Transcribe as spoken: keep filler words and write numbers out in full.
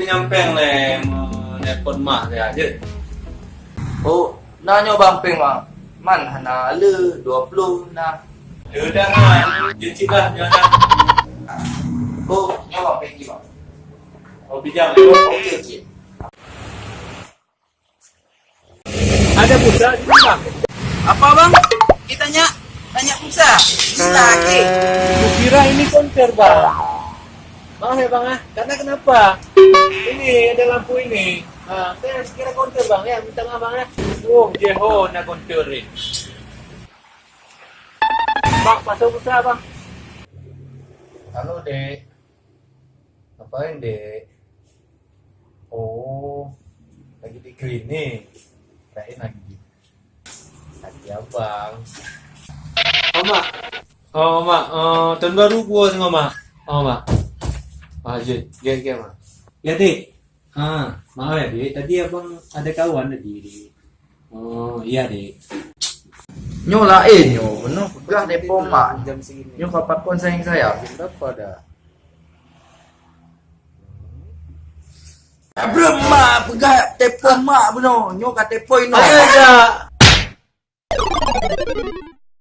Nyang péng lé, meunelpon mak dia jeuet. Oh, na nyoe bang péng, bang. Man hana le, dua puluh na. Leudah na, jeuet cit lah nyoe na. Oh, nyoe bang péng jih, bang. Oh, bijang. Oke, oke. Ada pulsa di rumah. Apa, Bang? Kita tanya, tanya pulsa. Gila, Ki. Kukira ini konter, Bang. Maaf ya, Bang, ah. Karena kenapa? Ini ada lampu ini. Ah, saya kira konter, Bang, ya. Minta maaf, Bang, ya. Oh, jeho na konter ni. Bang, pasang pulsa, Bang. Halo, Dek. Ngapain, Dek? Oh, lagi di klinik. Kirain lagi di hati abang. Oh, Mak. Oh, Mak. Oh, tahun baru puas ngon Mak. Oh, Mak. Ah, jeuet. Gèt, gèt, Mak. Ya, Dek. Ha, maaf ya, Dek. Tadi abang ada kawan tadi, Dek. Oh, iya, Dek. Nyoe laén nyoe, bunoe peugah telepon mak. Nyoe ka pakon sayang saya. Berapa dah? Brem mak peugah telepon mak bunoe. Nyoe ka telepon inoe. Ayo, dah.